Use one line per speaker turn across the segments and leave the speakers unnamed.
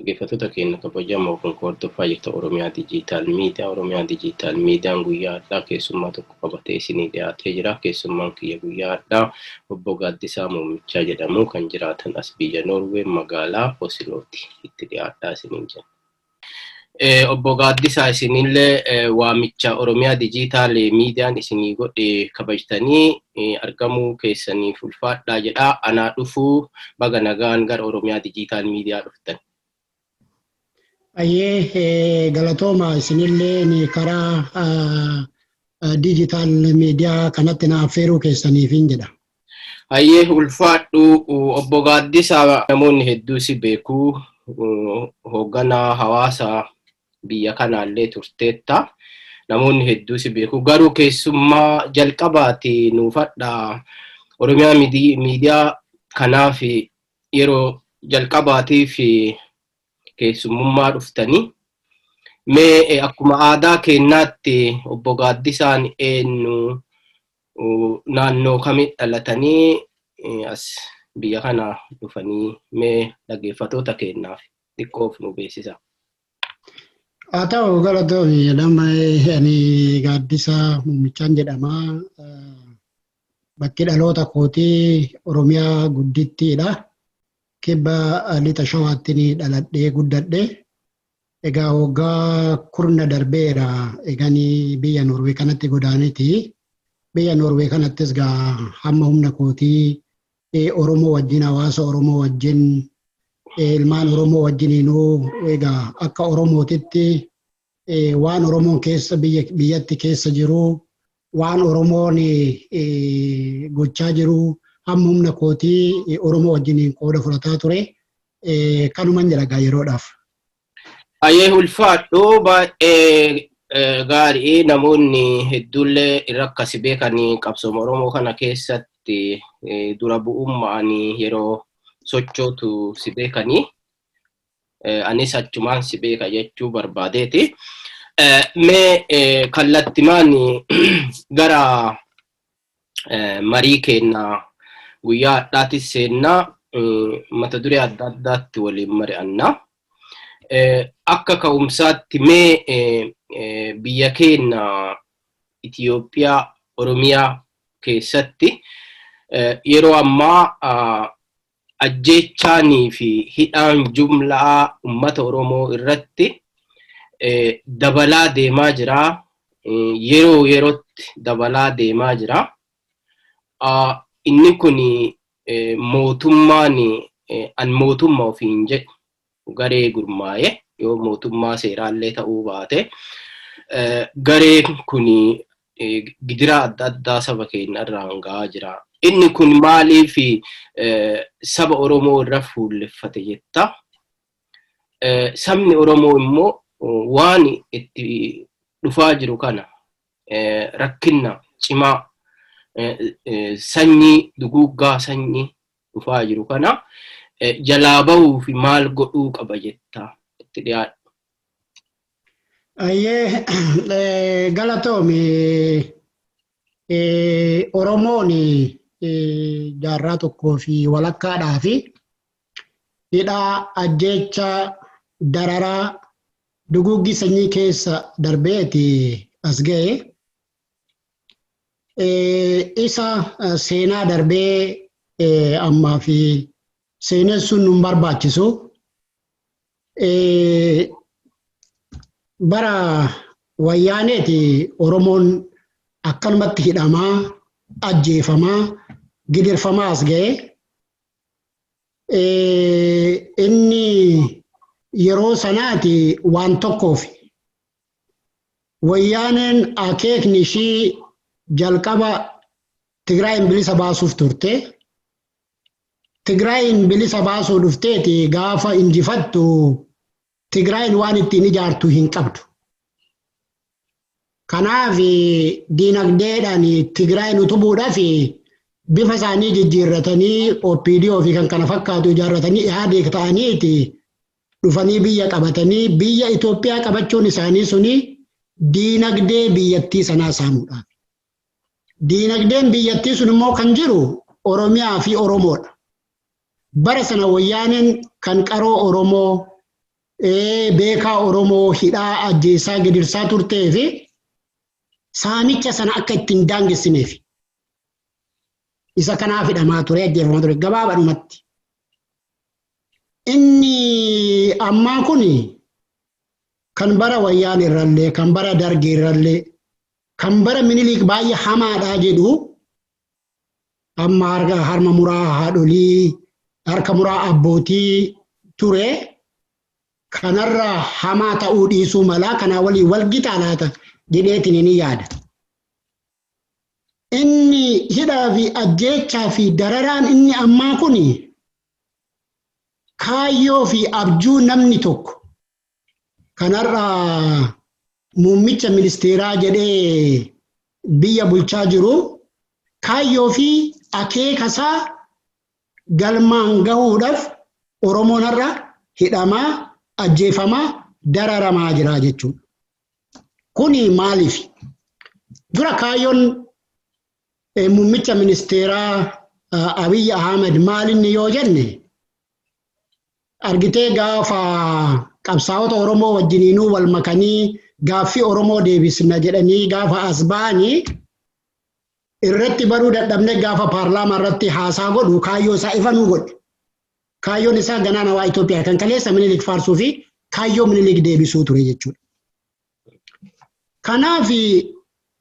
Dhaggeeffattoota keenya kabajamoo kun hordofaa jirta Oromiyaa Dijiitaal Miidiyaa. Oromiyaa Dijiitaal Miidiyaan guyyaa har'aa keessummaa tokko qabatee isinii dhiyaatee jira. Keessummaan kiyya guyyaa har'aa obbo Gaaddisaa Muummichaa jedhamu kan jiraatan as biyya Noorwee magaalaa Osilooti. Itti dhiyaadhaa isiniin jenna. Obbo Gaaddisaa, isinillee waamicha Oromiyaa Dijiitaal Miidiyaan isinii godhe kabajtanii argamuu keessaniif ulfaadhaa jedha. Anaa dhufuu, baga nagaan gara Oromiyaa Dijiitaal Miidiyaa dhuftan.
Ayyee, galatooma. Isinillee karaa diijitaal miidiyaa kanatti na affeeruu keessaniifin jedha.
Hayyee, ulfaadhu. Obbo Gaaddisaa, namoonni hedduu si beeku, hoogganaa hawaasa biyya kanaallee turteetta. Namoonni hedduu si beeku. Garuu keessummaa jalqabaati nuufadha. Oromiyaa Miidiyaa kanaaf yeroo jalqabaatiif keessummummaa dhuftanii. Mee akkuma aadaa keenyaatti obbo Gaaddisaan eenyu, naannoo kamitti dhalatanii as biyya kana dhufanii, mee dhaggeeffattoota keenyaaf xiqqoof nu beeksisa.
Haa ta'u, galatoomi. Jedhama, ani Gaaddisaa Muummichaan jedhama. Bakki dhaloota kootii Oromiyaa guddittiidha. Kibba Lixa Shawaatti dhaladhee guddadhe. Egaa waggaa kurna darbeera eganii biyya Noorwee kanatti godaaniti. Biyya Noorwee kanattis gaa hamma humna kootii Oromoo wajjin, hawaasa Oromoo wajjin, ilmaan Oromoo wajjiniinuu egaa akka Oromootitti waan Oromoon keessa biyyatti keessa jiru, waan Oromoon gochaa jiru hamma humna kootii Oromoo wajjiniin qooda fudhataa ture. Kanuman jedha gaa yeroodhaaf.
Ayyee, ulfaadhu, baay'ee gaarii. Namoonni hedduullee irra akkasi beekanii qabsooma Oromoo kana keessatti dura bu'ummaan yeroo sochootu si beekanii, anis achumaan si beeka jechuu barbaadeeti. Mee kallattimaan gara marii keenya guyyaa har'aatis seennaa, mata duree adda addaatti waliin mari'anna. Akka ka'umsaatti mee biyya keenya Itiyoophiyaa, Oromiyaa keessatti yeroo ammaa ajjeechaanii fi hidhaan jumlaa uummata Oromoo irratti dabalaa deemaa jira. Yeroo yerootti dabalaa deemaa jira. Inni kun mootummaan an mootummaa ofiin jedhu garee gurmaa'e yoo mootummaa seeraallee ta'uu baate, gareen kun gidiraa adda addaa saba keenya irraan gahaa jira. Inni kun maaliif saba Oromoo irra fuulleffate jetta? Sabni Oromoo immoo waan itti dhufaa jiru kana, rakkinna cimaa sanyii, duguuggaa sanyii dhufaa jiru kana jalaa bahuuf maal godhuu qaba jetta? Itti dhiyaadhu.
Ayyee, galatoomi. Oromoon jaarraa tokkoo fi walakkaadhaa fi hidhaa, ajjeecha, dararaa, duguggii sanyii keessa darbeeti as ga'e. Isa seenaa darbee ammaa fi seenessuun nun barbaachisu. Bara Wayyaaneeti Oromoon akkanumatti hidhamaa, ajjeefamaa, gidirfamaa as ga'e. Inni yeroo sanaati waan tokkoof Wayyaaneen akeekni ishii jalqaba Tigraayin bilisa baasuuf turte. Tigraayin bilisa baasuu dhufteeti gaafa injifattu Tigraayin waan ittiin ijaartu hin qabdu. Kanaaf diinagdeedhaan Tigraayin utubuudhaaf bifa isaanii jijjiirratanii OPDO fi kan kana fakkaatu ijaarratanii Ihaadeeg ta'aniiti dhufanii biyya qabatanii, biyya Itoophiyaa qabachuun isaanii suni diinagdee biyyattii sanaa saamuudhaaf. Diinagdeen biyyattii sun immoo kan jiru Oromiyaa fi Oromoodha. Bara sana Wayyaaneen kan qaroo Oromoo Beekaa Oromoo hidhaa, ajjeesaa, gidirsaa turtee fi saamicha sana akka ittiin daangessineef. Isa kanaaf hidhamaa ture, ajjeefamaa ture gabaabadhumatti. Inni ammaa kun kan bara Wayyaan irrallee, kan bara Dargii irrallee, kan bara Miniliik baay'ee hamaadhaa jedhu. Amma harma muraa haadholii, harka muraa abbootii ture. Kanarra hamaa ta'uu dhiisuu malaa, kanaa waliin wal gitaa laata jedheetiin ni yaada. Inni hidhaa fi ajjeechaa fi dararaan inni ammaa kun kaayyoo fi abjuu namni tokko kanarra muummicha ministeeraa jedhee biyya bulchaa jiru kaayyoo fi akeekasaa galmaan gahuudhaaf Oromoon har'a hidhamaa, ajjeefamaa, dararamaa jira jechuudha. Kuni maaliif? Dura kaayyoon muummicha ministeeraa Abiy Ahmed maalinni yoo jenne, argitee, gaafa qabsaa'ota Oromoo wajjiniinuu wal makanii gaaffii Oromoo deebisna jedhanii gaafa as ba'anii irratti baruu dadhabne, gaafa paarlaamaa irratti haasaa godhu kaayyoo isaa ifa nuu godhe. Kaayyoon isaa ganaana waa Itoophiyaa kan kaleessa Minilik faarsuu fi kaayyoo Minilik deebisuu ture jechuudha. Kanaaf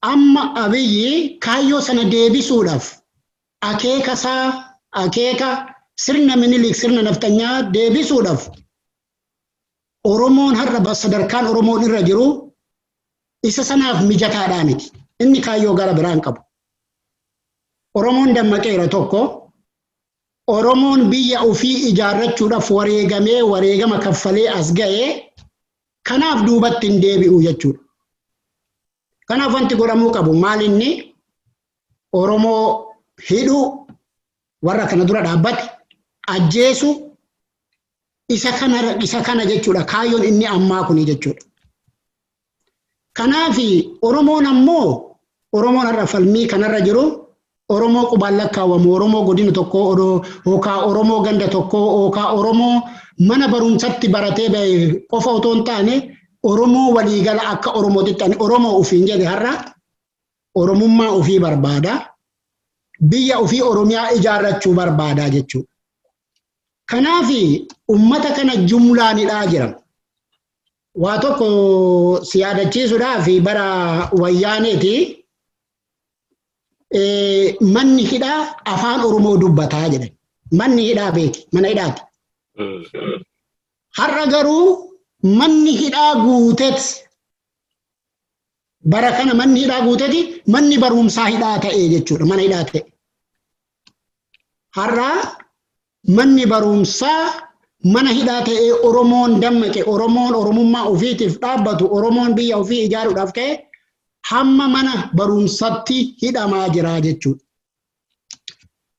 amma Abiyyi kaayyoo sana deebisuudhaaf, akeeka isaa, akeeka sirna Minilik, sirna naftanyaa deebisuudhaaf, Oromoon har'a sadarkaan Oromoon irra jiru isa sanaaf mijataadhaa miti. Inni kaayyoo gara biraan qabu. Oromoon dammaqeera tokko. Oromoon biyya ofii ijaarrachuudhaaf wareegamee, wareegama kaffalee as ga'ee, kanaaf duubatti hin deebi'u jechuudha. Kanaaf wanti godhamuu qabu maal? Inni Oromoo hidhuu, warra kana dura dhaabbate ajjeesu, isa kana jechuudha kaayyoon inni ammaa kuni jechuudha. Kanaaf Oromoon ammoo, Oromoon har'a falmii kanarra jiru, Oromoo qubaan lakkaawwamu, Oromoo godina tokkoo yookaan Oromoo ganda tokkoo yookaan Oromoo mana barumsatti baratee bahe qofa otoo hin taane, Oromoo waliigala akka Oromootitti ani Oromoo ofiin jedhe har'a Oromummaa ofii barbaada. Biyya ofii Oromiyaa ijaarrachuu barbaada jechuudha. Kanaaf ummata kana jumlaanidhaa jira. Waa tokko si yaadachiisuudhaaf, bara Wayyaaneeti manni hidhaa afaan Oromoo dubbataa jedhan. Manni hidhaa, beeki, mana hidhaati. Har'a garuu manni hidhaa guutet, bara kana manni hidhaa guuteti, manni barumsaa hidhaa ta'e jechuudha, mana hidhaa ta'e. Har'a manni barumsaa mana hidhaa ta'ee, Oromoon dammaqe, Oromoon Oromummaa ofiitiif dhaabbatu, Oromoon biyya ofii ijaaruudhaaf ka'e hamma mana barumsatti hidhamaa jira jechuudha.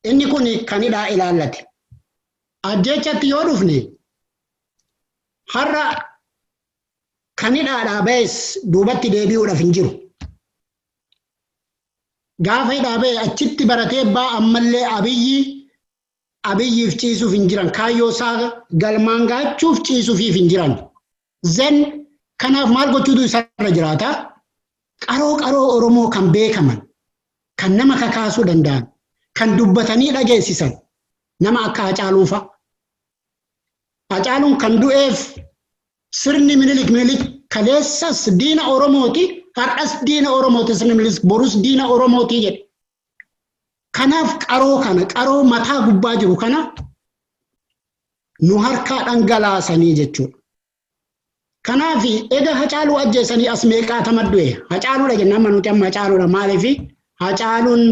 Inni kun kan hidhaa ilaallate. Ajjeechatti yoo dhufne, har'a kan hidhaadhaa ba'es duubatti deebi'uudhaaf hin jiru. Gaafa hidhaa ba'e achitti baratee baa, ammallee Abiyyiif ciisuuf hin jiran, kaayyoo isaa galmaan gaachuuf ciisuufiif hin jiran. Then kanaaf maal gochuutu isarra jiraata? Qaroo qaroo Oromoo kan beekaman, kan nama kakaasuu danda'an, kan dubbatanii dhageessisan, nama akka Hacaaluu fa'a. Hacaaluun kan du'eef sirni Minilik kaleessas diina Oromooti, har'as diina Oromooti, sirni Minilik borus diina Oromooti jedhe. Kanaaf qaroo kana, qaroo mataa gubbaa jiru kana nu harkaa dhangalaasanii jechuudha. Kanaaf ega Hacaaluu ajjeesanii as meeqaatama du'e? Hacaaluudha jenna amma nuti, amma Hacaaluudha. Maaliif? Hacaaluun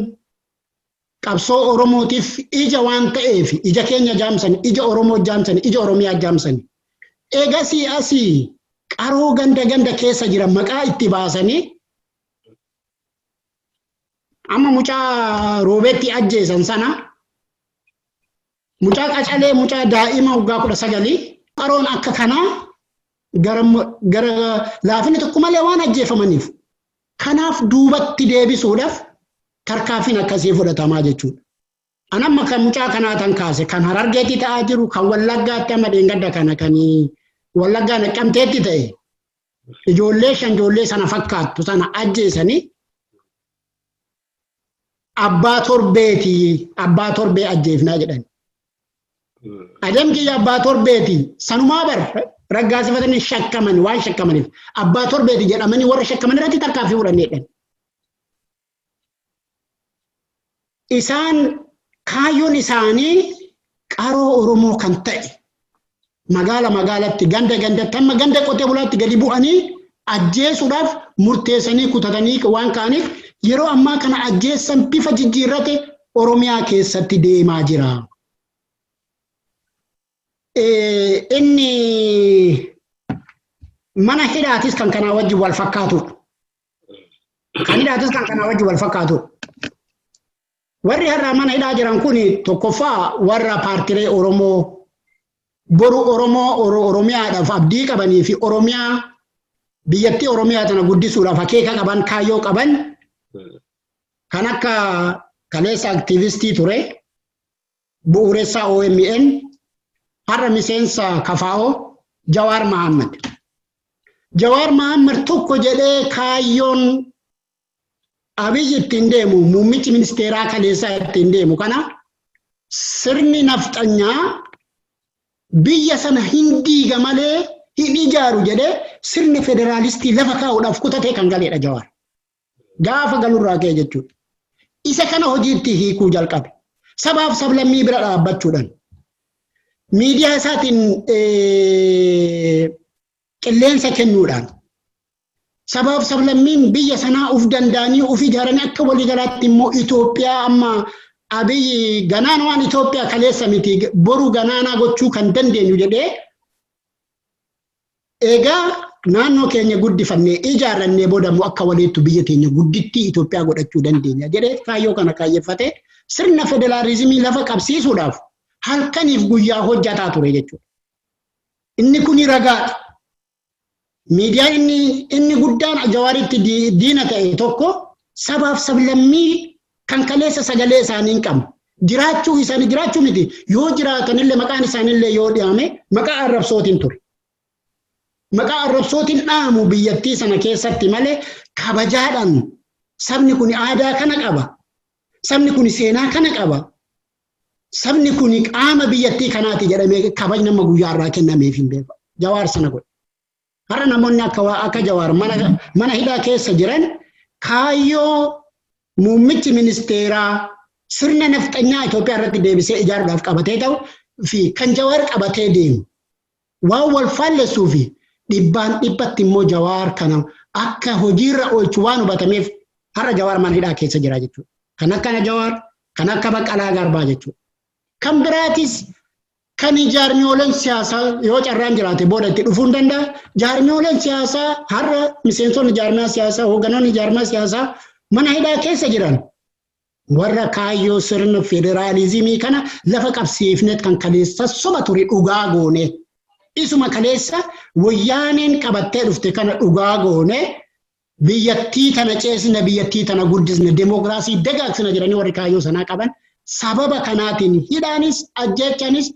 qabsoo Oromootiif ija waan ta'eef ija keenya jaamsani, ija Oromoo jaamsani, ija Oromiyaa jaamsani. Egasii asii qaroo ganda ganda keessa jiran maqaa itti baasanii, amma mucaa Roobeetti ajjeesan sana, mucaa qacalee, mucaa daa'ima waggaa 19, qaroon akka kanaa gara laafina tokko malee waan ajjeefamaniif, kanaaf duubatti deebisuudhaaf tarkaanfiin akkasii fudhatamaa jechuudha. An amma kan mucaa kanaa tan kaase, kan Harargeetti ta'aa jiru, kan Wallaggaatti amma dheengadda kana kan Wallaggaa Naqqamteetti ta'e ijoollee 5 ijoollee sana fakkaattu sana ajjeesanii abbaa torbeeti abbaa torbee ajjeefnaa jedhan. Adam kiyya abbaa torbeeti sanumaa bar raggaasifatanii shakkaman waan shakkamaniif abbaa torbeeti jedhamanii warra shakkaman irratti tarkaanfii fudhanneedhan. Isaan kaayyoon isaanii qaroo Oromoo kan ta'e magaala magaalatti ganda gandatti hamma ganda qotee bulaatti gadi bu'anii ajjeesuudhaaf murteessanii kutatanii waan ka'aniif yeroo ammaa kana ajjeessan bifa jijjiirrate Oromiyaa keessatti deemaa jira. Inni mana hidhaatis kan kanaa wajjin wal fakkaatudha. Kan hidhaatis kan kanaa wajjin wal fakkaatudha. Warri har'aa mana hidhaa jiran kun tokkoffaa warra paartilee Oromoo boru Oromoo Oromiyaadhaaf abdii qabanii fi Oromiyaa biyyattii Oromiyaa tana guddisuudhaaf akeeka qaban kaayyoo qaban kan akka kaleessa aktiivistii ture bu'uuressaa OMN har'a miseensa KFO Jawaar Mahammad. Jawaar Mahammad tokko jedhee kaayyoon Abiy ittiin deemu muummichi ministeeraa kaleessaa ittiin deemu kana sirni nafxanyaa biyya sana hin diiga malee hin ijaaru jedhee sirna federaalistii lafa kaa'uudhaaf kutatee kan galeedha Jawaar. Gaafa galurraa ka'e jechuudha. Isa kana hojiitti hiikuu jalqabe. Sabaaf sablammii bira dhaabbachuudhaan. Miidiyaa isaatiin qilleensa kennuudhaan. Sabaaf sablammiin biyya sanaa uf danda'anii uf ijaaranii akka waliigalaatti immoo Itoophiyaa amma Abiyyi ganaan waan Itoophiyaa kaleessa miti boru ganaanaa gochuu kan dandeenyu jedhee egaa naannoo keenya guddifannee ijaarrannee booda immoo akka waliittu biyya teenya guddittii Itoophiyaa godhachuu dandeenya jedhee kaayyoo kana kaayyeffatee sirna federaalizimii lafa qabsiisuudhaaf halkaniif guyyaa hojjataa ture jechuudha. Inni kuni ragaadha. Miidiyaan inni guddaan Jawaaritti diina ta'e tokko sabaaf sablammii kan kaleessa sagalee isaanii hin qabne. Jiraachuu isaanii jiraachuu miti yoo jiraatanillee maqaan isaaniillee yoo dhiyaame maqaa arrabsootiin ture. Maqaa arrabsootiin dhaamu biyyattii sana keessatti malee kabajaadhaan sabni kun aadaa kana qaba. Sabni kun seenaa kana qaba. Sabni kun qaama biyyattii kanaati jedhamee kabajni amma guyyaa irraa kennameef hin beeku. Jawaar sana godhe. Har'a namoonni akka Jawaar mana hidhaa keessa jiran kaayyoo muummichi ministeeraa sirna nafxanyaa Itoophiyaa irratti deebisee ijaaruudhaaf qabatee ta'u fi kan Jawaar qabatee deemu waan wal faallessuu fi dhibbaan dhibbatti immoo Jawaar kana akka hojiirra oolchu waan hubatameef har'a Jawaar mana hidhaa keessa jira jechuudha. Kan akkana Jawaar, kan akka Baqqalaa Garbaa jechuudha. Kan biraatis kan jaarmiyooleen siyaasaa yoo carraan jiraate booda itti dhufuu hin danda'a. Jaarmiyooleen siyaasaa har'a miseensonni jaarmiyaa siyaasaa, hoogganoonni jaarmiyaa siyaasaa mana hidhaa keessa jiran warra kaayyoo sirna federaalizimii kana lafa qabsiifneet kan kaleessa soba ture dhugaa goone. Isuma kaleessa wayyaaneen qabattee dhufte kana dhugaa goone biyyattii tana ceesisna, biyyattii tana guddisna, demookiraasii dagaagsina jedhanii warri kaayyoo sanaa qaban sababa kanaatiin hidhaanis ajjeechanis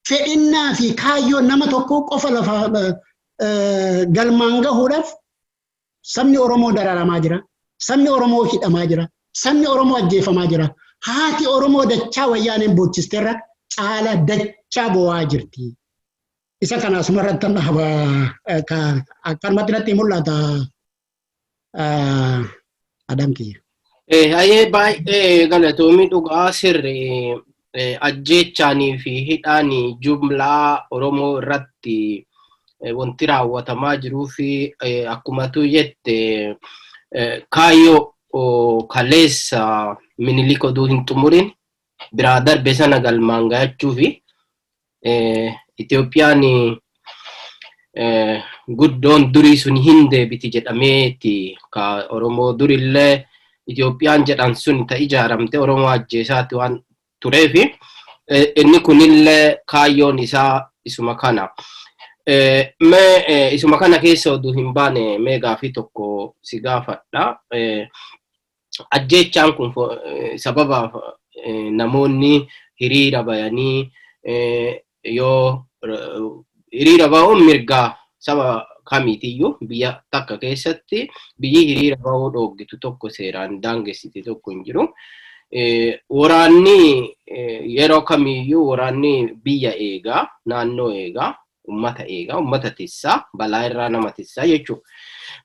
fedhinnaa fi kaayyoo nama tokkoo qofa lafa galmaan gahuudhaaf sabni Oromoo dararamaa jira. Sabni Oromoo hidhamaa jira. Sabni Oromoo ajjeefamaa jira. Haati Oromoo dachaa wayyaaneen boochisteerra caala dachaa boo'aa jirti. Isa kana asumarratti dhaaba akkanumatti natti mul'ata Adam kiyya.
Hayyee baay'ee galatoomii dhugaa sirri ajjeechaanii fi hidhaan jumlaa Oromoo irratti wanti raawwatamaa jiruu fi akkuma tu jette kaayyoo kaleessa Minilik oduu hin xumurin biraa darbe sana galmaan gahachuu fi Itoophiyaan guddoon durii sun hin deebiti jedhameeti ka Oromoo durillee Itoophiyaan jedhan sun ta ijaaramte Oromoo ajjeesaati waan tureefi inni kunillee kaayyoon isaa isuma kana. Mee isuma kana keessa oduu hin baane mee gaafii tokko si gaafadha. Ajjeechaan kun sababa namoonni hiriira bayanii yoo Hiriira bahuun mirgaa saba kamiitiyyuu biyya takka keessatti biyyi hiriira bahuu dhooggitu tokko seeraan daangessite tokko hin jiru. Waraanni yeroo kamiyyuu waraanni biyya eegaa, naannoo eegaa, ummata eegaa, ummata tissaa, balaa irraa nama tissaa jechuudha.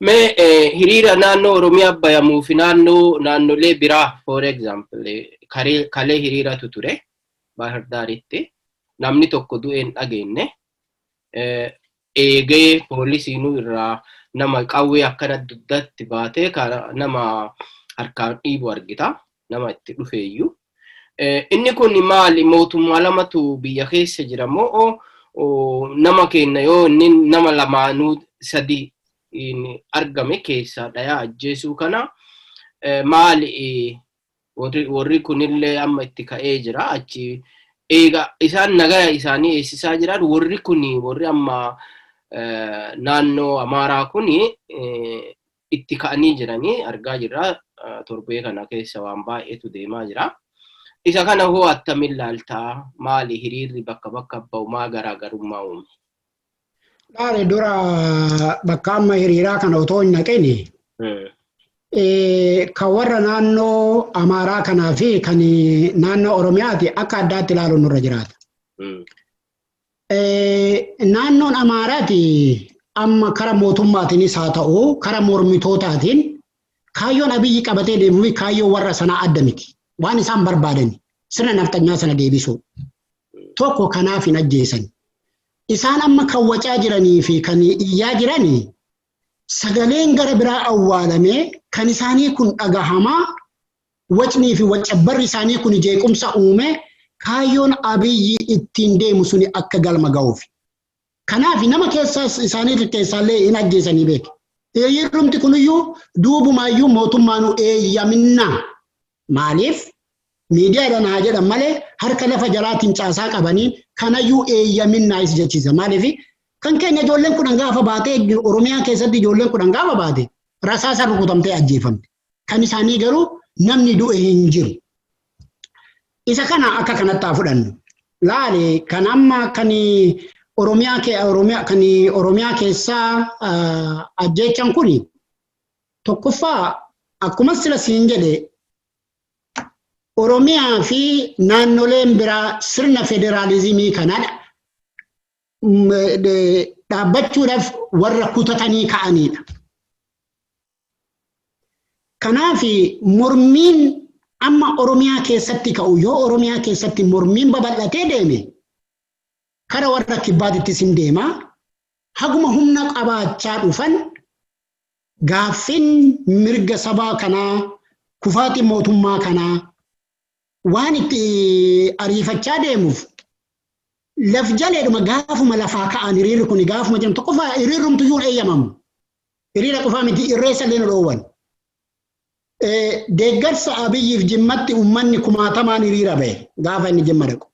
Mee hiriira naannoo Oromiyaa bayamuu fi naannoo naannolee biraa, for example, kalee hiriiratu ture Bahar Daaritti, namni tokko du'ee hin dhageenye. Eegee poolisiinuu irraa nama qawwee akkana dugdatti baatee nama harkaan dhiibu argita, nama itti dhufeeyyuu. Inni kun maali? Mootummaa lamatu biyya keessa jira moo nama keenya yoo inni nama lamaanuu sadi argame keessaa dhayaa ajjeesuu kana maali? Warri kunillee amma itti ka'ee jira achi. Eega isaan nagaya isaanii eessisaa jiran, warri kun, warri amma naannoo Amaaraa kun itti ka'anii jiranii argaa jirra. Torbee kana keessa waan baay'eetu deemaa jira. Isa kana hoo attamiin laaltaa? Maali hiriirri bakka bakka ba'u maa garaagarummaa uume?
Laale, dura bakka amma hiriiraa kana otoo hin naqini, kan warra naannoo Amaaraa kanaa fi kan naannoo Oromiyaati akka addaatti ilaaluun nurra jiraata. Naannoon Amaaraati amma kara mootummaatiinis haa ta'u kara mormitootaatiin kaayyoon Abiyyi qabatee deemuu fi kaayyoon warra sanaa adda miti. Waan isaan barbaadan sirna nafxanyaa sana deebisuu. Tokko kanaaf hin ajjeesan. Isaan amma kan wacaa jiranii fi kan iyyaa jiranii sagaleen gara biraa awwaalamee kan isaanii kun dhagahamaa, wacnii fi waccabbarri isaanii kun jeequmsa uume, kaayyoon Abiyyi ittiin deemu suni akka galma ga'uuf. Kanaaf nama keessaas isaanii keessaallee hin ajjeesanii beeku. Hiriirrumti kuniyyuu duubumaayyuu mootummaanuu eeyyaminnaa. Maaliif? Miidiyaadhaan haa jedhan malee harka lafa jalaatiin caasaa qabanii kanayyuu eeyyaminnaa isa jechiisa. Maaliif? Kan keenya ijoolleen 10 gaafa baatee, Oromiyaa keessatti ijoolleen 10 gaafa baate rasaasa rukutamtee ajjeefamte. Kan isaanii garuu namni du'e hin jiru. Isa kana akka kanatti haa fudhannu. Laale, kan amma kan Oromiyaa Oromiyaa kan Oromiyaa keessaa ajjeechan kuni tokkoffaa akkuma sila siin jedhe, Oromiyaa fi naannoleen biraa sirna federaalizimii kanadha dhaabbachuudhaaf warra kutatanii ka'anidha. Kanaaf mormiin amma Oromiyaa keessatti ka'u, yoo Oromiyaa keessatti mormiin babal'atee deeme, kara warra kibbaatittis hin deema. Haguma humna qabaachaa dhufan gaaffin mirga sabaa kanaa, kufaatii mootummaa kanaa waan itti ariifachaa deemuuf, laf jaleedhuma gaafuma lafaa ka'an hiriirri kun gaafuma jedhamu tokkoffaa hiriirrumtuyyuu hin eeyyamamu. Hiriira qofaa miti, irreessa illee nu dhoowwan. Deeggarsa Abiyyiif Jimmatti uummanni kumaatamaan hiriira bahe gaafa inni Jimma dhaqu.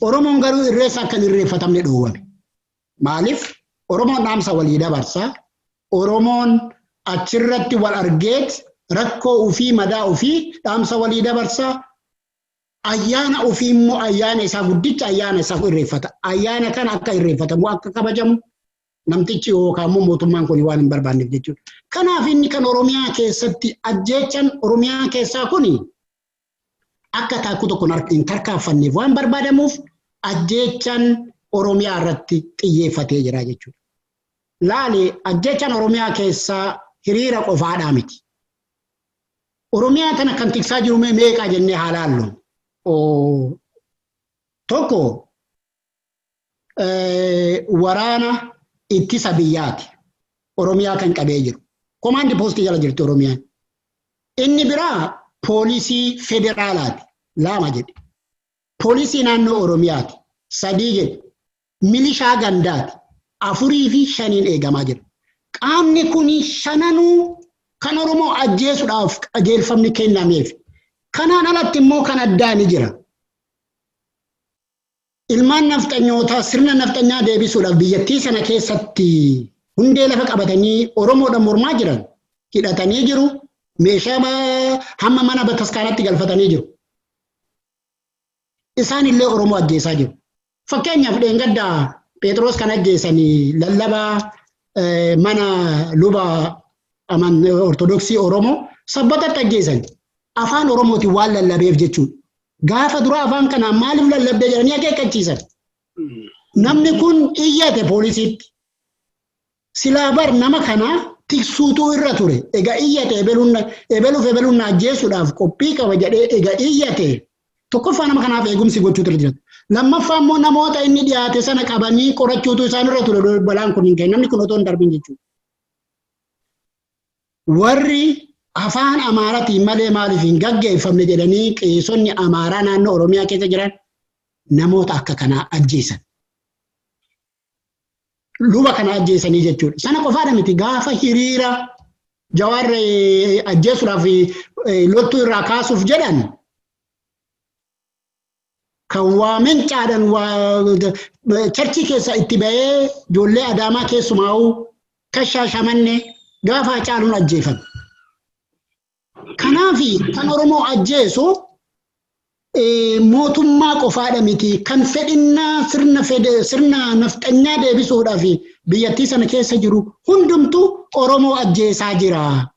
Oromoon garuu irreessa akka hin irreeffatamne dhoowwame. Maaliif? Oromoon dhaamsa walii dabarsa. Oromoon achirratti wal argeet rakkoo ofii, madaa ofii dhaamsa walii dabarsa. Ayyaana ofii immoo, ayyaana isaa guddicha, ayyaana isaa irreeffata. Ayyaana kana akka irreeffatamu, akka kabajamu namtichi yookaan immoo mootummaan kun waan hin barbaanneef jechuudha. Kanaaf inni kan Oromiyaa keessatti ajjeechan Oromiyaa keessaa kuni akka taakkuu tokko hin tarkaanfanneef waan barbaadamuuf ajjeechan Oromiyaa irratti xiyyeeffatee jira jechuudha. Laali, ajjeechan Oromiyaa keessaa hiriira qofaadhaa miti. Oromiyaa kana kan tiksaa jiru mee meeqaa jennee haa laallu. Tokko waraana ittisa biyyaati. Oromiyaa kan qabee jiru. Komaandi poostii jala jirti Oromiyaan. Inni biraa poolisii federaalaati. Lama jedhe. Poolisii naannoo Oromiyaati. Sadii jedhe. Milishaa gandaati. Afurii fi shaniin eegamaa jira. Qaamni kun shananuu kan Oromoo ajjeesuudhaaf qajeelfamni kennameef. Kanaan alatti immoo kan addaa ni jira. Ilmaan nafxanyootaa sirna nafxanyaa deebisuudhaaf biyyattii sana keessatti hundee lafa qabatanii Oromoodhaan mormaa jiran hidhatanii jiru. Meeshaa hamma mana bataskaanaatti galfatanii jiru. Isaan illee Oromoo ajjeesaa jiru. Fakkeenyaaf, dheengaddaa Phexros kan ajjeesanii lallabaa mana luba Ortodoksii Oromoo Sabbatatti ajjeesan. Afaan Oromootiin waan lallabeef jechuudha. Gaafa dura afaan kanaan maaliif lallabdee jedhanii akeekkachiisan. Namni kun iyyate poolisiitti. Silaa bar nama kana tiksuutu irra ture. Egaa iyyate ebeluuf ebeluun na ajjeesuudhaaf qophii qaba jedhee egaa iyyate. Tokkoffaa nama kanaaf eegumsi gochuutu irra jira. Lammaffaa immoo namoota inni dhiyaate sana qabanii qorachuutu isaan irra ture, balaan kun hin ga'in, namni kun otoo hin darbin jechuudha. Warri afaan Amaaraatiin malee maaliif hin gaggeeffamne jedhanii qeesonni Amaaraa naannoo Oromiyaa keessa jiran namoota akka kanaa ajjeesan. Luba kana ajjeesanii jechuudha. Sana qofaadha miti, gaafa hiriira Jawaar ajjeesuudhaaf loltuu irraa kaasuuf jedhan kan waa mencaadhaan waa churchii keessa itti bahee ijoollee Adaamaa keessumaa'uu kan Shaashamanne gaafa Hacaaluun ajjeefame. Kanaaf kan Oromoo ajjeesu mootummaa qofaadha miti, kan fedhinnaa sirna nafxanyaa deebisuudhaaf biyyattii sana keessa jiru hundumtu Oromoo ajjeesaa jira.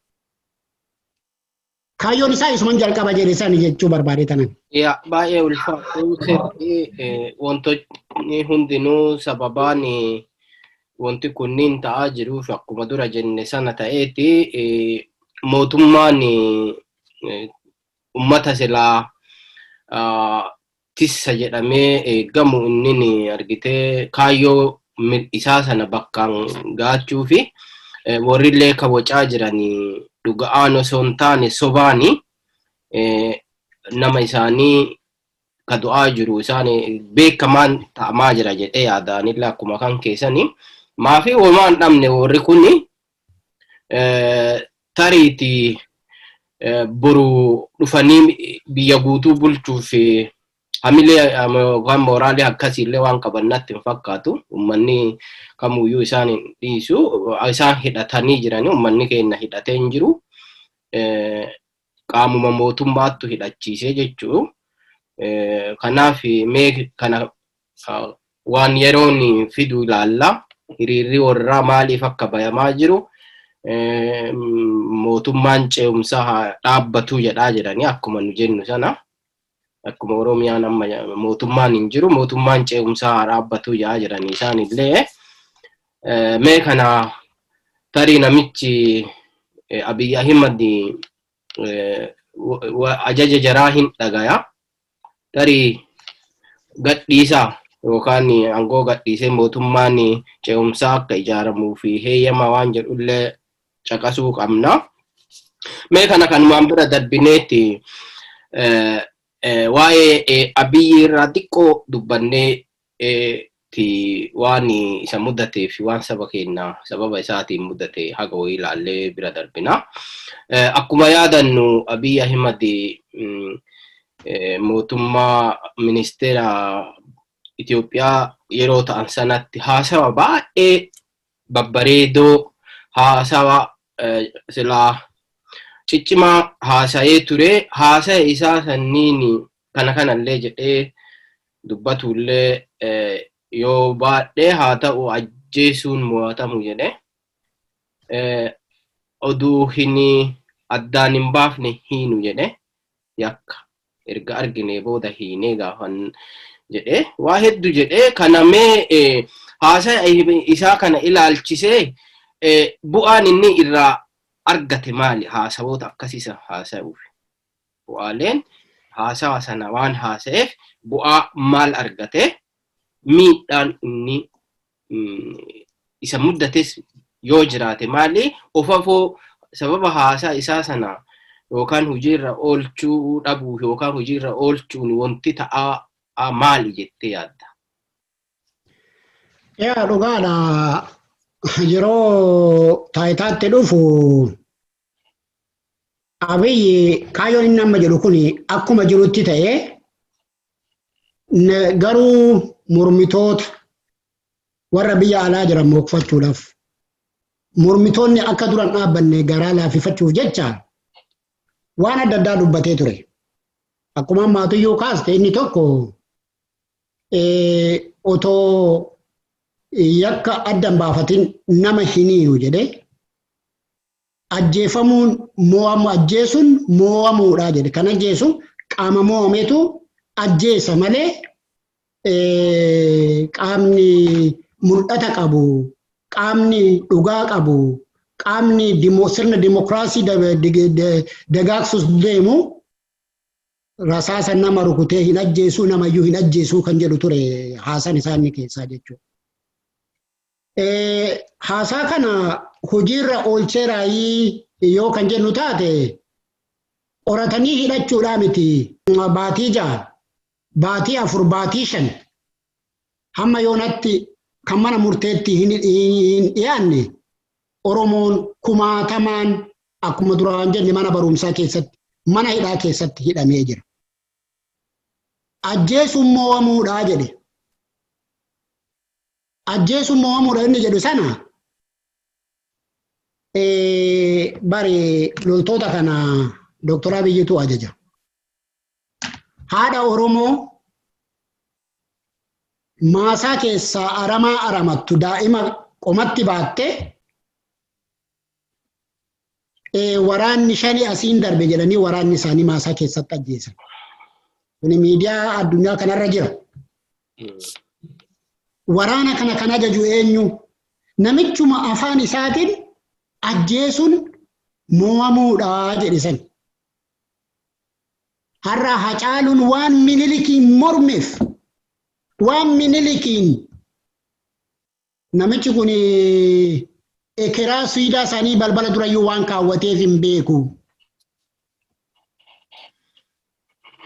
Kaayyoon isaa isuman jalqaba jedhe sani jechuu barbaade tanan.
Yaa, baay'ee ulfaatu sirrii. Wantoonni hundinuu sababaan wanti kunniin ta'aa jiruuf akkuma dura jenne sana ta'eeti, mootummaan ummata silaa tissa jedhamee eegamu inni argitee kaayyoo isaa sana bakkaan gaachuu fi warrillee ka wacaa jiranii dhuga'aan osoo hin taane sobaani nama isaanii ka du'aa jiru isaan beekamaan ta'amaa jira jedhee yaadaanillee akkuma kan keessanii maafi homaa hin dhabne. Warri kuni tariiti boru dhufanii biyya guutuu bulchuuf hamilee yookaan mooraalee akkasiillee waan qaban natti hin fakkaatu. Uummanni kamuyyuu isaan hin dhiisu. Isaan hidhatanii jiranii, uummanni keenya hidhatee hin jiru. Qaamuma mootummaattu hidhachiisee jechuu. Kanaaf mee kana waan yeroon fidu ilaalla. Hiriirri warraa maaliif akka bayamaa jiru, mootummaan ce'umsaa haa dhaabbatu jedhaa jedhanii, akkuma nu jennu sana, akkuma Oromiyaan amma mootummaan hin jiru, mootummaan ce'umsaa haa dhaabbatu jedhaa jedhanii isaan illee. Mee kana tarii namichi Abiy Ahimad ajaja jaraa hin dhagaya. Tarii gadhiisaa yookaan aangoo gadhiisee mootummaan ce'umsaa akka ijaaramuu fi heeyyama waan jedhullee caqasuu qabna. Mee kana kanumaan bira darbineetti waa'ee Abiyyi irraa xiqqoo dubbannee waan isa mudatee fi waan saba keenya sababa isaatiin mudate haga wayii ilaallee bira darbina. Akkuma yaadannu, Abiy Ahimad mootummaa ministeera Itoophiyaa yeroo ta'an sanatti haasawa baay'ee babbareedoo, haasawa silaa ciccimaa haasa'ee ture. Haasaya isaa sanniin kana kanallee jedhee dubbatullee yoo baadhee haa ta'u, ajjeesuun mo'atamu jedhe. Oduu hin addaan hin baafne hiinu jedhe, yakka erga argine booda hiinee gaafan jedhe, waa hedduu jedhe. Kana mee haasaya isaa kana ilaalchisee bu'aan inni irraa argate maali? Haasawoota akkasiisa haasa'uuf bu'aaleen haasawa sana waan haasa'eef bu'aa maal argate? Miidhaan inni isa muddates yoo jiraate maali? Ofafoo sababa haasaa isaa sana yookaan hojiirra oolchuu dhabuu yookaan hojiirra oolchuun wanti ta'aa maali jettee yaadda?
Yaa, dhugaadha. Yeroo taayitaatti dhufu Abiyyi kaayyoon inni amma jedhu kun akkuma jirutti ta'ee, garuu mormitoota warra biyya alaa jiran mookfachuudhaaf, mormitoonni akka duran dhaabbanne garaa laaffifachuuf jecha waan adda addaa dubbatee ture. Akkuma ammaatuyyuu kaaste, inni tokko otoo Yakka adda hin baafatin nama hin hiinu jedhe. Ajjeefamuun moo'amu, ajjeesuun moo'amuudha jedhe. Kan ajjeesu qaama moo'ametu ajjeesa malee qaamni mul'ata qabu, qaamni dhugaa qabu, qaamni sirna dimokiraasii dagaagsuus deemu rasaasa nama rukutee hin ajjeesuu, namayyuu hin ajjeesuu kan jedhu ture haasaan isaanii keessaa jechuudha. Haasaa kana hojiirra oolcheeraayii yoo kan jennu taate, qoratanii hidhachuudhaa miti. Baatii 6, baatii 4, baatii 5 hamma yoonatti kan mana murteetti hin dhiyaanne Oromoon kumaatamaan akkuma duraan jenne mana barumsaa keessatti, mana hidhaa keessatti hidhamee jira. Ajjeesuun moo'amuudhaa jedhe. Ajjeesuun moo'amuudha inni jedhu sana bari loltoota kana Dooktor Abiyyitu ajaja. Haadha Oromoo maasaa keessaa aramaa aramattu daa'ima qomatti baatte waraanni shani asiin darbe jedhanii waraanni isaanii maasaa keessatti ajjeesan. Kuni miidiyaa addunyaa kanarra jira. Waraana kana kan ajaju eenyu? Namichuma afaan isaatiin ajjeesuun moo'amuudha jedhe san. Har'a Hacaaluun waan Minilikiin mormeef, waan Minilikiin, namichi kun ekeraa siidaa isaanii balbala durayyuu waan kaawwateef hin beeku.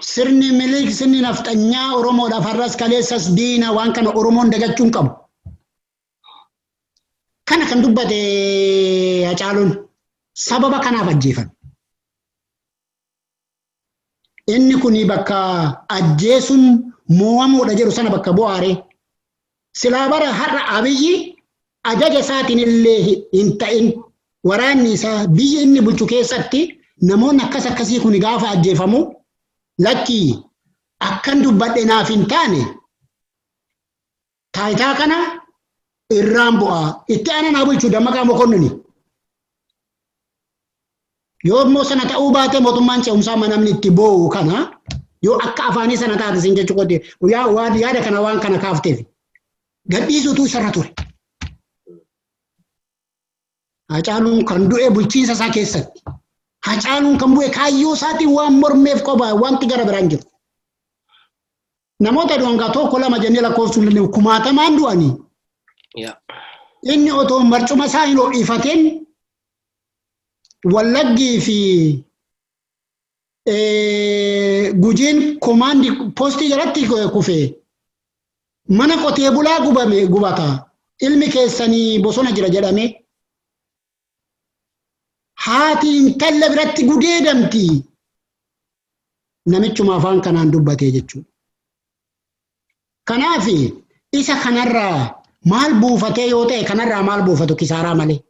Sirni Minilik, sirni nafxanyaa Oromoodhaaf har'as kaleessas diina. Waan kana Oromoon dagachuu hin qabu. Kana kan dubbate Hacaaluun sababa kanaaf ajjeefame. Inni kun bakka ajjeesuun moo'amuudha jedhu sana bakka bu'aare. Silaa bara har'a Abiyyi ajaja isaatiin illee hin ta'in, waraanni isaa biyya inni bulchu keessatti namoonni akkas akkasii kun gaafa ajjeefamu, lakkii, akkan dubbadhe naaf hin taane, taayitaa kana irraan bu'aa, itti aanaa naa bulchu Dammaqaa Mokonnin. Yoo immoo sana ta'uu baate, mootummaan ce'umsaa namni itti boo'u kana yoo akka afaanii sana taate sin jechuu kooti, yaada kana waan kana kaafteef gadhiisuutu isarra ture. Hacaaluun kan du'e bulchiinsa isaa keessatti. Hacaaluun kan bu'e kaayyoo isaatiin waan mormeef qofa, wanti gara biraan jiru. Namoota du'an gaa tokko lama jennee lakkoofsuu hin dandeenyu, kumaatamaan du'anii. Inni otoo marcuma isaa hin ho'ifatin Wallaggii fi Gujiin komaandi poostii jalatti kufee mana qotee bulaa gubame gubata. Ilmi keessanii bosona jira jedhame. Haati intalla biratti gudeedamti. Namichuma afaan kanaan dubbatee jechuudha. Kanaaf isa kanarraa maal buufatee yoo ta'e, kanarraa maal buufatu? Kisaaraa malee.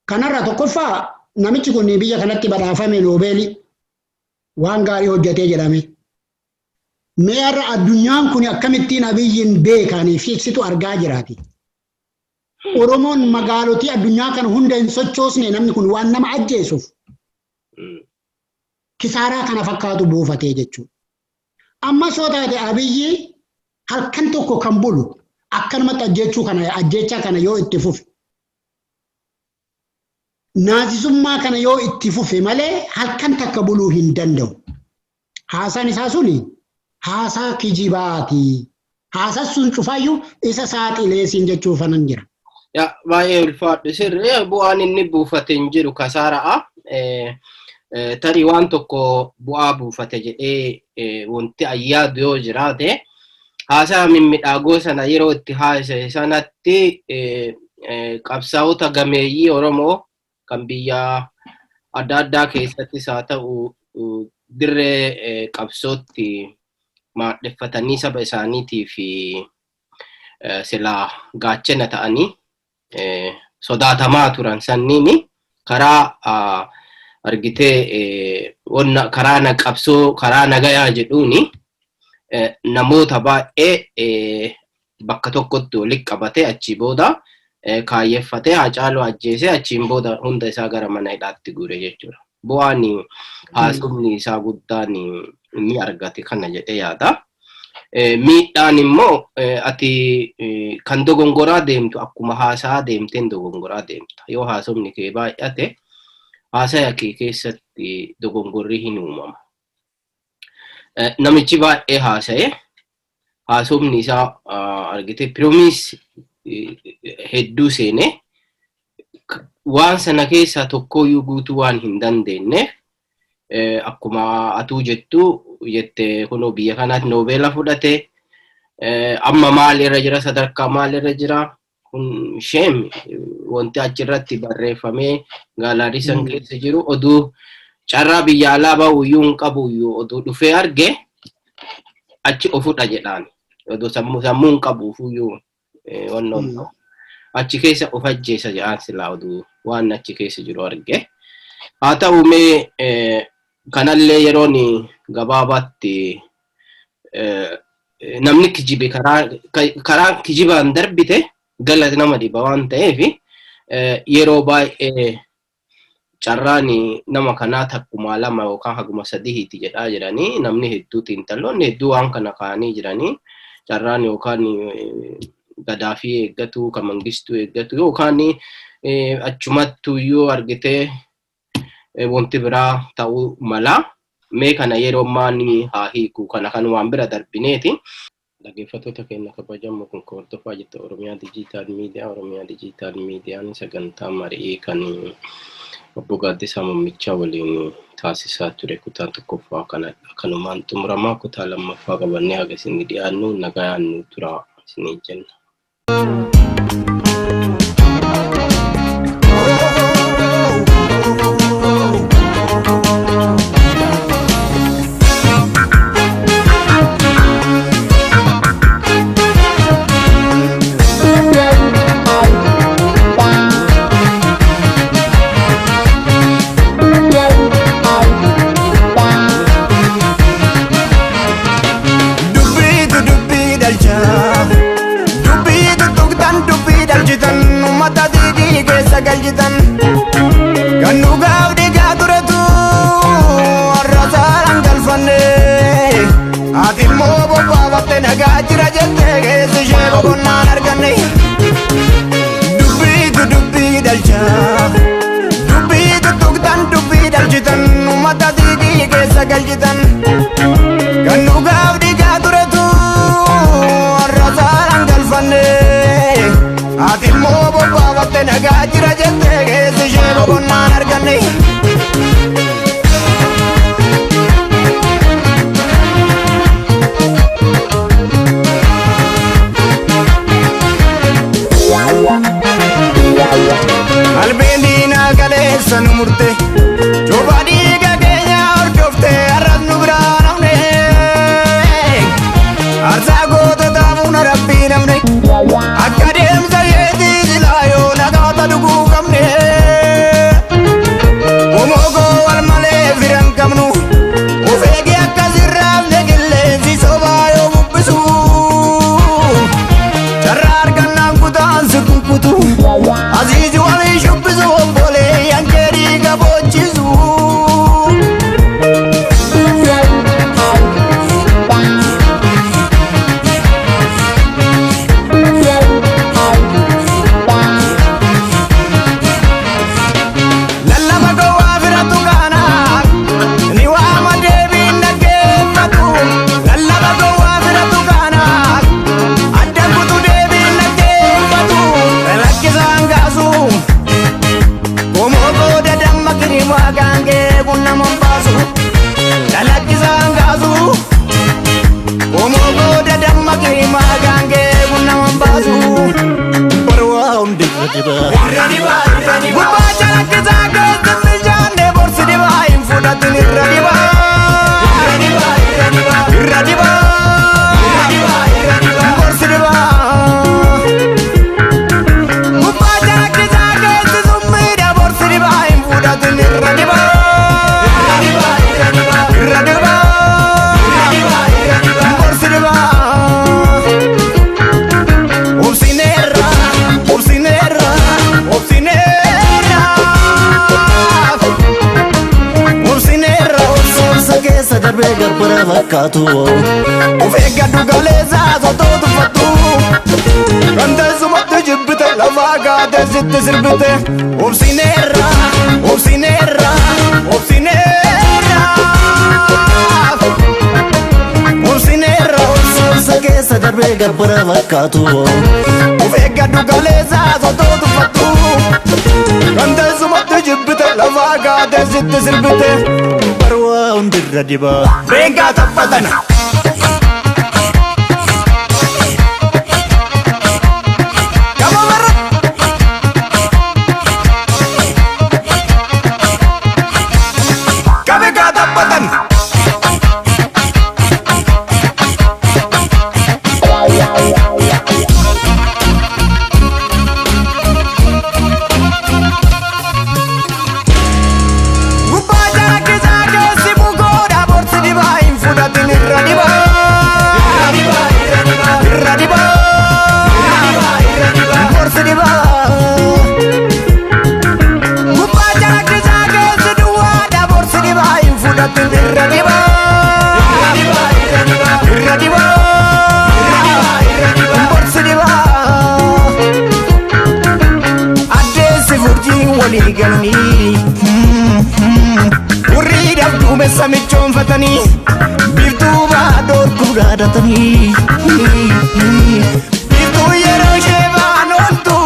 Kanarraa tokkoffaa, namichi kun biyya kanatti badhaafame Noobeelii, waan gaarii hojjetee jedhame. Mee har'a addunyaan kun akkamittiin Abiyyiin beekanii fi ibsitu argaa jiraati. Oromoon magaalotii addunyaa kana hunda hin sochoosne namni kun waan nama ajjeesuuf kisaaraa kana fakkaatu buufatee jechuudha. Ammas yoo taate, Abiyyi halkan tokko kan bulu akkanumatti ajjechuu kana, ajjechaa kana yoo itti fufe, naazisummaa kana yoo itti fufe malee halkan takka buluu hin danda'u. Haasaan isaa suni haasaa kijibaati. Haasaan sun cufaayyuu isa saaxilee siin jechuufanan jira.
Yaa, baay'ee ulfaadhu. Sirrii, bu'aan inni buufate hin jiru, kasaara'a. Tarii waan tokko bu'aa buufate jedhee wanti ayyaadu yoo jiraate, haasaa mimmiidhaagoo sana yeroo itti haasa'e sanatti qabsaa'ota gameeyyii Oromoo kan biyya adda addaa keessattis haa ta'u dirree qabsootti maadheffatanii saba isaaniitii fi silaa gaachana ta'anii sodaatamaa turan sanniini karaa argitee wanna karaa qabsoo karaa nagayaa jedhuuni namoota baay'ee Bakka tokkotti walitti qabatee achii booda kaayeffatee Haacaaluu ajjeesee achiin booda hunda isaa gara mana hidhaatti guure jechuudha. Bu'aan haasofni isaa guddaan inni argate kana jedhee yaada. Miidhaan immoo ati kan dogongoraa deemtu akkuma haasaa deemteen dogongoraa deemta. Yoo haasofni kee baay'ate haasaya kee keessatti dogongorri hin uumama. Namichi baay'ee haasa'e haasofni isaa argite promise hedduu seene waan sana keessaa tokkoyyuu guutuu waan hin dandeenyeef akkuma atuu jettu jette kunoo biyya kanaatti noobeela fudhate amma maalirra jira, sadarkaa maalirra jira? Kun shame. Wanti achirratti barreeffamee gallery san keessa jiru oduu carraa biyya alaa bahu iyyuu hin qabu iyyuu oduu dhufee arge achi ofudha jedhaan oduu sammuu sammuu hin qabuuf iyyuu wannoon ta'u achi keessa of ajjeesa jedhaan silaa oduu waan achi keessa jiru arge. Haa ta'u mee kanallee yeroon gabaabaatti namni kijibe karaa kijibaan darbite gala nama dhiba waan ta'eef yeroo baay'ee carraan nama kanaa takkumaa lama yookaan haguma sadiiti jedhaa jiranii namni hedduu xiinxalloonni hedduu waan kana kaa'anii jiranii carraan yookaan Gadaafii eeggatu kan Mangistuu eeggatu yookaan achumattuyyuu argitee wanti biraa ta'uu mala. Mee kana yeroo ammaa ni haa hiiku kana kanumaan bira darbineeti. Dhaggeeffattoota keenya kabajamoo, kun hordofaa jirtu Oromiyaa Digital Media. Oromiyaa Digital Mediaan sagantaa marii kan obbo Gaaddisaa Muummichaa waliin taasisaa ture kutaa tokkoffaa kanadha. Kanumaan xumuramaa, kutaa lammaffaa qabannee haga isin dhiyaannu nagayaan nu tura isinii jenna.
Dubbiitu dubbii dhalcha, dubbii tuttuqtan, dubbii dhalchitan, uummata diigii keessa galchitan. Kan dhugaaf dhiigaa turetu har'a saaraan galfanne. Ati immoo bobbaafatte nagaa jira jettee keessi ishee boqonnaan arganne. Dubbiitu dubbii dhalcha, dubbii tuttuqtan, dubbii dhalchitan, uummata diigii keessa galchitan. Kan dhugaaf dhiigaa turetu har'a saaraan galfanne. Ati immoo bobbaafatte nagaa jira jettee keessi ishee boqonnaan arganne. Qalbiin diinaa kaleessa nu murte, cufa dhiiga keenya hordofte, har'as nu biraa namne. Aarsaa gootota fuuna rabbii namne, akka deemsa yeetii silaa yoo nagaata dhuguu qabne. Homoogoo wal malee firan qabnu, of eegi akka sirraafne qilleensi sobaa yoo bubbisu. Carraa argannaan kutaan si kukkutu, asiisi walii shubbisu, obbolee yankeerii gaboochisu. Lallaba gowwaa firatu kaana ni waama deebiin dhaggeeffatu. Lallaba gowwaa firatu kaana adda kutu deebiin dhaggeeffatu. Rakkisaan kaasu qomoo booda damma kirimaa gaangee kun nama hin baasu. Dalakkisaan kaasu qomoo booda damma kirimaa gaangee kun nama hin baasu. Barwaa hundi irra dibaa. Gubbaa calaqqisaa keessa mijaanne borsi dibaa hin fudhatin irra dibaa. Irra dibaa. Borsi dibaa. Gubbaa calaqqisaa keessi summiidha borsi dibaa hin fudhatin irra dibaa. Irra dibaa. Borsi dibaa.
fakkaatu.
Of eeggadhu galeessaa sotoo tuffattu. Kan teessumatti jibbite lafaa kaatee sitti sirbite. Obsineerra, obsineerra, obsineerra. Obsineerra.
Obsa keessa darbee gabbara fakkaatu.
Of eeggadhu galeessaa sotoo tuffattu. Kan teessumatti jibbite lafaa kaatee sitti sirbite.
Barwaa hundirra dibaa.
Reengaa taphatana. Gama barra. Qabe kaa taphatan. Gubbaa jaakkisaa keessi mukoodha borsi dibaa hin fudhatin irra dibaa. Irra dibaa. Borsi dibaa. Gubbaa jaakkisaa keessi duwwaadha borsi dibaa hin fudhatin irra dibaa. Irra dibaa. Borsi dibaa. Addeessi furjiin walii galanii Hurriidhaaf duumessa michoonfatanii Biiftuu baadhoorkuu dhaadatanii Biiftuu yeroo ishee baan ooltu